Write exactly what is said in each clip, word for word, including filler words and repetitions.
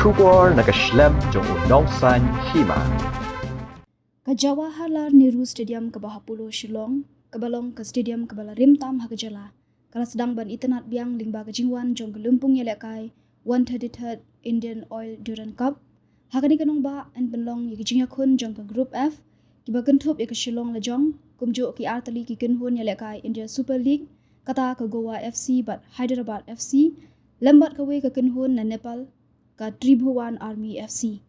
Khubor na ka shlem jong u nongsaiñ hima. Ka Jawaharlal Nehru Stadium kaba ha Polo Shillong, kaba long ka stadium kaba la rim tam ha ka jylla, ka la sdang ban itynnad biang lyngba ka jingwan jong ka lympung ïalehkai one thirty-third Indian Oil Durand Cup. Ha kane ka nongbah yn pynlong ïa ka jingïakhun jong ka Group F, kiba kynthup ïa ka Shillong Lajong, kumjuh ki artylli ki kynhun ïalehkai India Super League, kata ka Goa F C bad Hyderabad F C, lem bad kawei ka kynhun na Nepal, ka Tribhuvan Army F C.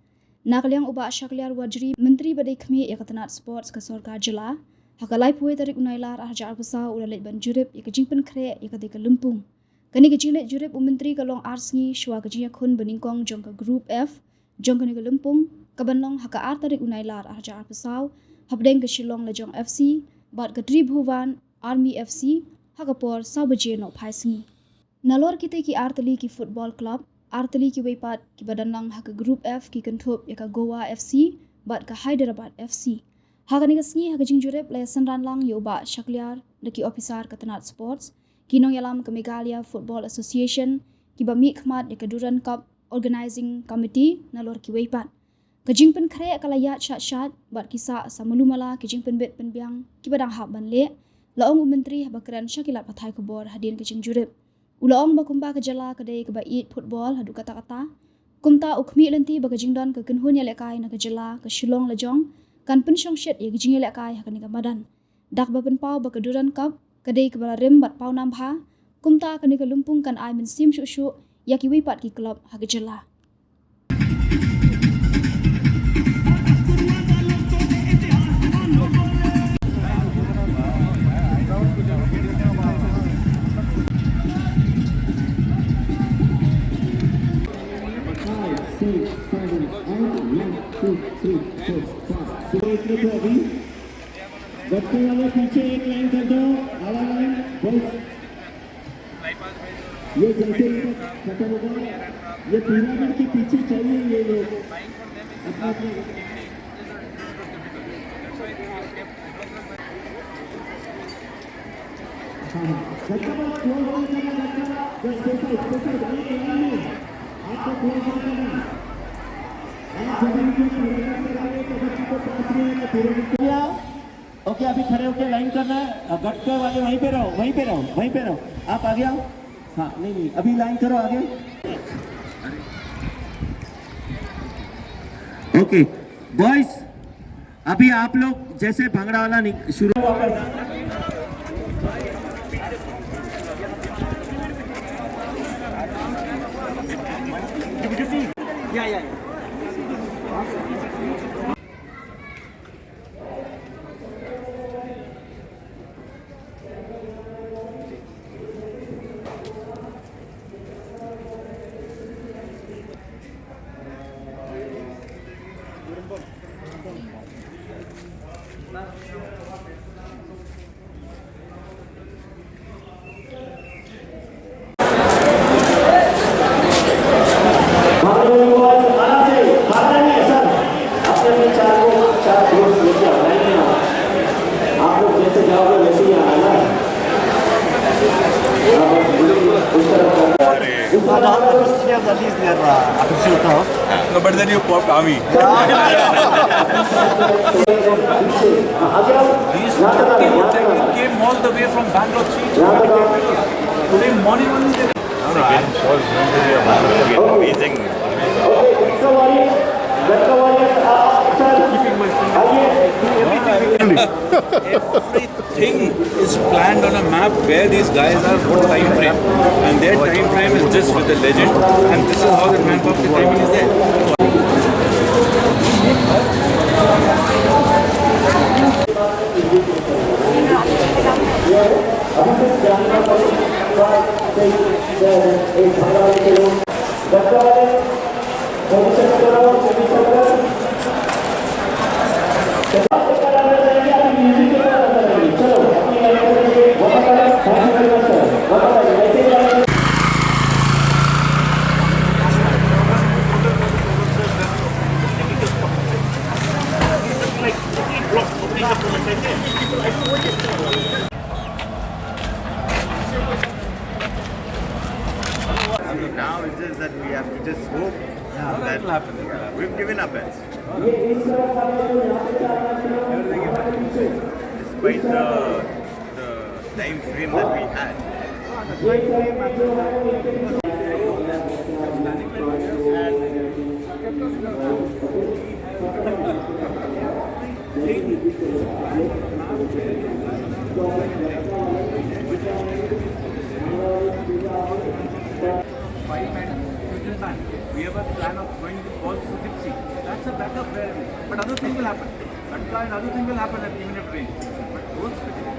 Na ka liang u Bah Shakliar Warjri, Myntri ba dei khmih ïa ka tnat sports ka sorkar jylla, ha ka laiphew tarik u Nailar arhajar arphew saw u la leit ban jurip ïa ka jingpynkhreh ïa katei ka lympung. Kane ka jingleit jurip u Myntri ka long ar sngi shuwa ka jingïakhun banyngkong jong ka Group F jong kane ka lympung, kaban long ha ka ar tarik u Nailar arhajar arphew saw, hapdeng ka Shillong Lajong F C bad ka Tribhuvan Army F C, ha ka por saw baje nohphai sngi. Nalor kitei ki artylli ki football club, artylli kiwei pat kiba don lang ha ka Group F ki kynthup ïa ka Goa F C bad ka Hyderabad F C. Ha kane ka sngi ha ka jingjurip la ïasynran lang ïa u Bah Shakliar da ki ophisar ka tnat sports, ki nongïalam ka Meghalaya Football Association, kiba mihkhmat ïa ka Durand Cup Organising Committee, nalor kiwei pat. Ka jingpynkhreh ka la ïaid shait shait bad ki sah sa malu mala ki jingpynbit pynbiang kiba dang hap ban leh, la ong u Myntri haba kren sha ki lad pathai khubor hadien ka jingjurip. U la ong ba kumba ka jylla ka dei kaba ïeit football haduh katta katta, kumta u khmih lynti ba ka jingdon ka kynhun ïalehkai na ka jylla ka Shillong Lajong kan pynshongshit ïa ka jingïalehkai ha kane ka madan. Da kaba pynpaw ba ka Durand Cup ka dei kaba la rim bad pawnam bha, kumta kane ka lympung kan ai mynsiem shuh shuh ïa kiwei pat ki club ha ka jylla. Five, six, seven, eight, one, two, three, four, five. So, एक मिनट अभी। गत्ते वाले पीछे एक लाइन कर दो, आला लाइन, बस। ये जैसे ही खत्म होगा, ये पिरामिड के पीछे चाहिए ये लोग। अपना, अपना। हाँ, हाँ। गत्ता वाला क्लोज नहीं करना, गत्ता, जस्ट स्पेशल, स्पेशल, ये लाइन में। आपको क्लोज नहीं करना। आप जब इनको पिरामिड करेंगे, तो बच्चों को पास नहीं आएगा, पिरामिड को। ओके, अभी खड़े होके लाइन करना है। अ, गटके वाले वहीं पे रहो, वहीं पे रहो, वहीं पे रहो। आप आगे आओ। हाँ, नहीं, नहीं, अभी लाइन करो आगे। ओके, बॉयज, अभी आप लोग जैसे भांगड़ा वाला नि-, शुरू वापस। या, या, या। आप लोग जैसे जाओगे वैसे ही आना है। हाँ, बस, उस तरह का। No, but then you popped army. These fifty motorcycle came all the way from Bangalore, three kilometers. Today morning only they. No, no, I'm sure it's going to be a wonderful, amazing. Keeping my finger. Everything. Everything is planned on a map where these guys are, what time frame, and their time frame is this with the legend, and this is how the manpower, the timing is there. Now it's just that we have to just hope That we've given our best. Despite the, the time frame that we had. Five man, middle man. We have a plan of going with all through Dipsy. That's a backup plan. But other thing will happen. That kind, other thing will happen at even if rain. But those critical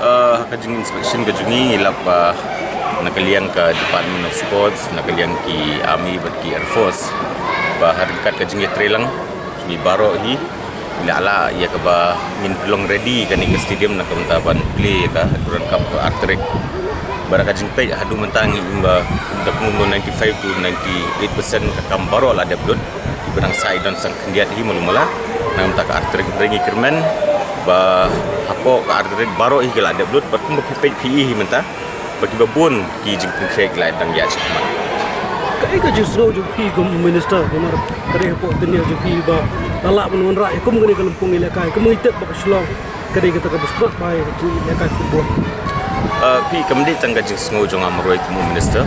Uh, ka jing inspection ka jong ngi lap, uh, na ka liang ka Department of Sports, na ka liang ki Army bad ki Air Force. Ba ha ryngkat ka jingïatreilang jong ngi baroh hi, la lah ïa kaba ngin pynlong ready kane ka stadium na ka bynta ban plie ïa ka Durand Cup ha ka artylli. Bad ka jingpeit haduh mynta ngi ïohi ba da kumno ninety-five to ninety-eight percent ka kam baroh la dep lut. Ba dang sa i don san khyndiat hi malu mala. Na ka bynta ka artylli ngi kyrmen ba hapoh ka artylli baroh hi ka la dep lut bad kumba phi peit phi i hi mynta. Ba kiba bun ki jingpynkhreh la dang ïaid shakhmat. Kaei ka jingsngew jong phi kum u minister, namar ka dei hapoh ka jingïaid jong phi ba la lah ban wanrah ïa kum kane ka lympung ïalehkai, kum ngi tip ba ka Shillong ka dei kata kaba sngewtynnat bha ïa ka jingïalehkai football. Uh, phi, kam dei tang ka jingsngew jong nga marwei kum u minister.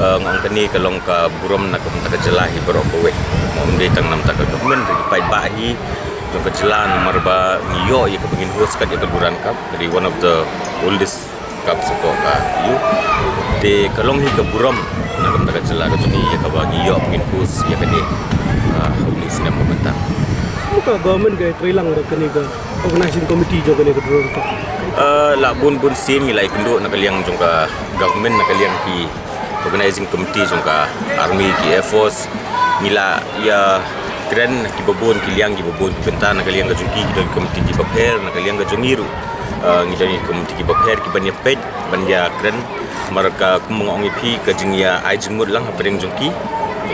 Uh, nga ong kane ka long ka burom na ka bynta ka jylla hi baroh kawei. Ngam dei tang na ka bynta ka government, ka paidbah hi jong ka jylla namar ba ngi ïoh ïa kaba ngin host kat ïa ka Durand Cup, ka dei one of the oldest cup sha ka youth. Te ka long hi ka burom na ka bynta ka jylla ka jong ngi ïa kaba ngi ïoh ngin host ïa kane, ah, ha une u snem ba mynta. Kumno ka government ka ïatreilang bad kane ka organizing committee jong kane ka Durand Cup? Ah, la bun bun sien ngi la ïakynduh na ka liang jong ka government, na ka liang ki organizing committee jong ka Army, ki Air Force. Ngi la ïakren kiba bun ki liang, kiba bun ki bynta, na ka liang ka jong ki ki don committee kiba pher, na ka liang ka jong ngi ruh, ah, ngi don committee kiba pher kiban ïapeit ban ïakren. Namar ka kumba nga ong ïa phi, ka jingïa ai jingmut lang hapdeng jong ki,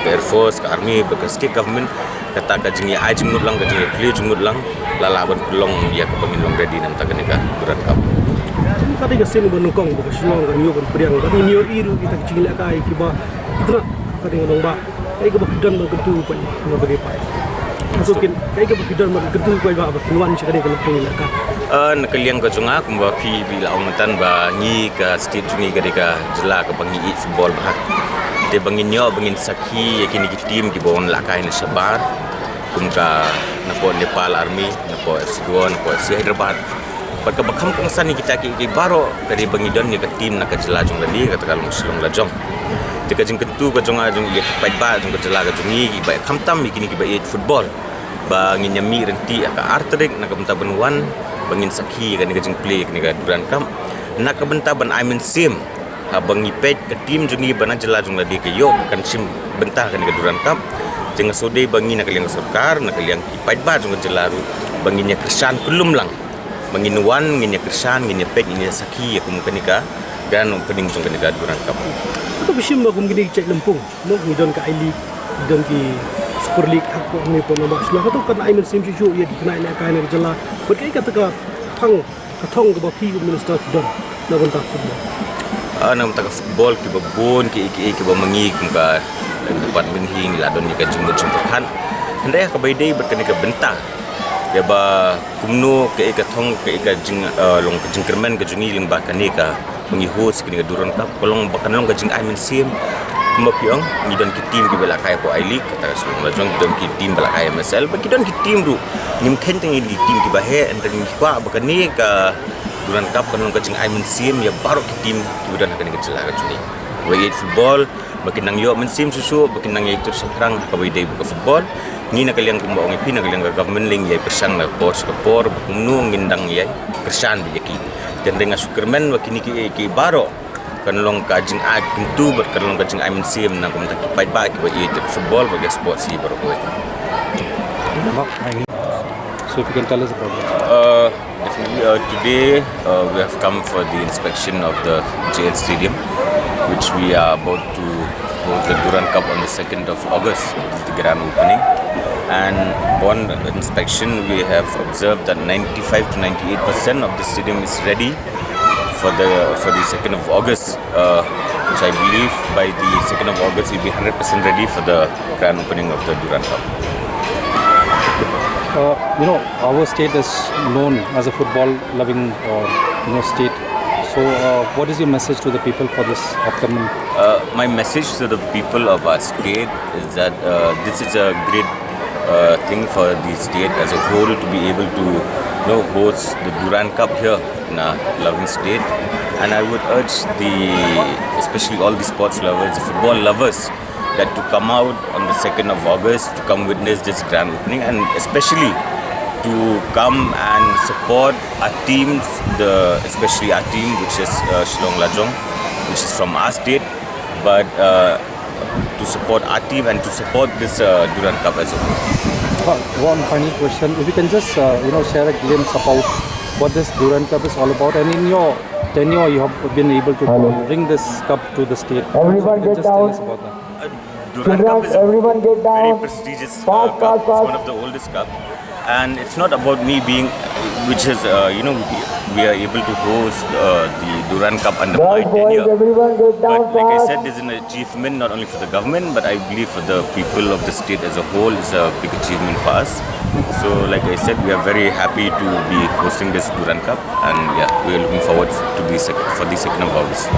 ka Air Force, ka Army bad ka state government. Kata ka jingïa ai jingmut lang, ka jingïa plie jingmut lang, la lah ban pynlong ïa kaba ngin long ready na ka bynta kane ka Durand Cup. Ka dei ka sien ba nyngkong ba ka Shillong kan ïoh ban pdiang, ka dei ïoh i ruh kita ki jingïalehkai kiba itynnat, ka dei ka long ba kaei kaba phi don ban kyntu paidbah, kaei kaba phi don ban kyntu paidbah ba kin wan sha kane ka lympung ïalehkai? Ah, na ka liang ka jong nga kumba phi la ong mynta ba ngi ka state jong ngi ka dei ka jylla kaba ngi ïeit football bha. Te ba ngin ïoh ba ngin sakhi ïa kine ki team kiba wan lehkai na shabar, kum ka napoh Nepal Army, napoh F C Goa, napoh F C Hyderabad. Bad kaba kham kongsan ïa kita kiei kiei baroh ka dei ba ngi don ïa ka team na ka jylla jong lade, kata ka long Shillong Lajong. Te ka jingkyntu ka jong nga jong ïa ki paidbah jong ka jylla ka jong ngi, kiba khamtam ïa kine kiba ïeit football, ba ngin ïa mih ryntih ha ka ar tarik na ka bynta ban wan ba ngin sakhi ïa kane ka jingplie ïa kane ka Durand Cup, na ka bynta ban ai mynsiem. Haba ngi peit ka team jong ngi ba na jylla jong lade ka ïoh ba kan shim bynta ha kane ka Durand Cup, te nga sngewdei ba ngi na ka liang ka sorkar, na ka liang ki paidbah jong ka jylla ruh, ba ngin ïa kyrshan kyllum lang, ba ngin wan, ngin ïa kyrshan, ngin ïa peit, ngin ïa sakhi ïa kum kane ka grand opening jong kane ka Durand Cup. Ka bishim ba kum kine ki jait lympung, mo, ngi don ka I-League, ngi don ki Super League, ha ka por hangne por namar shuwa, hato kan ai mynsiem shuh shuh ïa ki khynnah ïalehkai na ka jylla? Bad kaei kata ka thong, ka thong kaba phi u minister phi don na ka bynta football? Ah, na ka bynta ka football, kiba bun kiei kiei kiba ma ngi kum ka department hi ngi la don ïa ka jingmut jingpyrkhat. Hynrei ha kaba ïadei bad kane ka bynta, ïa ba kumno kaei ka thong, kaei ka jing, ah, long ka jingkyrmen ka jong ngi lyngba kane kaba ngi host ïa kane ka Durand Cup, ka long ba kan long ka jingai mynsiem Kumba phi ong, ngi don ki team kiba la kai hapoh I-League, kata ka Shillong Lajong, ki don ki team ba la kai M S L, ba ki don ki team ruh. Ngim kheiñ tang ïa ki team kiba heh, hynrei ngi kwah ba kane ka Durand Cup kan long ka jingai mynsiem ïa baroh ki team kiba don ha kane ka jylla ka jong ngi. Ba ïeit football, ba kin nang ïoh mynsiem shuh shuh, ba kin nang ïai tur shaphrang ha kaba ïadei bad ka football. Ngi na ka liang kumba ong ïa phi, na ka liang ka government leng ïai pyrshang na ka por sha ka por, ba kumno ngin dang ïai kyrshan beit ïa ki. Te nga shu kyrmen ba kine ki, ki baroh kan long ka jingai kyntu bad kan long ka jingai mynsiem na ka bynta ki paidbah kiba ïeit ïa ka football bad ka sports hi baroh kawei. So if you can tell us about it. Uh, definitely, uh, today, uh, we have come for the inspection of the J L Stadium, which we are about to host the Durand Cup on the second of August. This is the grand opening. And upon inspection, we have observed that ninety-five to ninety-eight percent of the stadium is ready for the, for the second of August, uh, which I believe by the second of August will be hundred percent ready for the grand opening of the Durand Cup. Uh, you know, our state is known as a football-loving, uh, you know, state. So, uh, what is your message to the people for this upcoming? Uh, my message to the people of our state is that, uh, this is a great, uh, thing for the state as a whole to be able to, you know, host the Durand Cup here in our loving state. And I would urge the, especially all the sports lovers, the football lovers, that to come out on the second of August to come witness this grand opening, and especially to come and support our teams, the, especially our team, which is, uh, Shillong Lajong, which is from our state, but, uh, to support our team and to support this, uh, Durand Cup as a whole. Uh, one final question. If you can just, uh, you know, share a glimpse about what this Durand Cup is all about, and in your tenure, you have been able to bring this cup to the state. So if you can just tell us about that. Durand Cup is a very prestigious, uh, cup. It's one of the oldest cup, and it's not about me being, which is, uh, you know, we, we are able to host, uh, the Durand Cup under my tenure. But like I said, this is an achievement not only for the government, but I believe for the people of the state as a whole. It's a big achievement for us. So, like I said, we are very happy to be hosting this Durand Cup, and yeah, we are looking forward to be sec- for the second of August.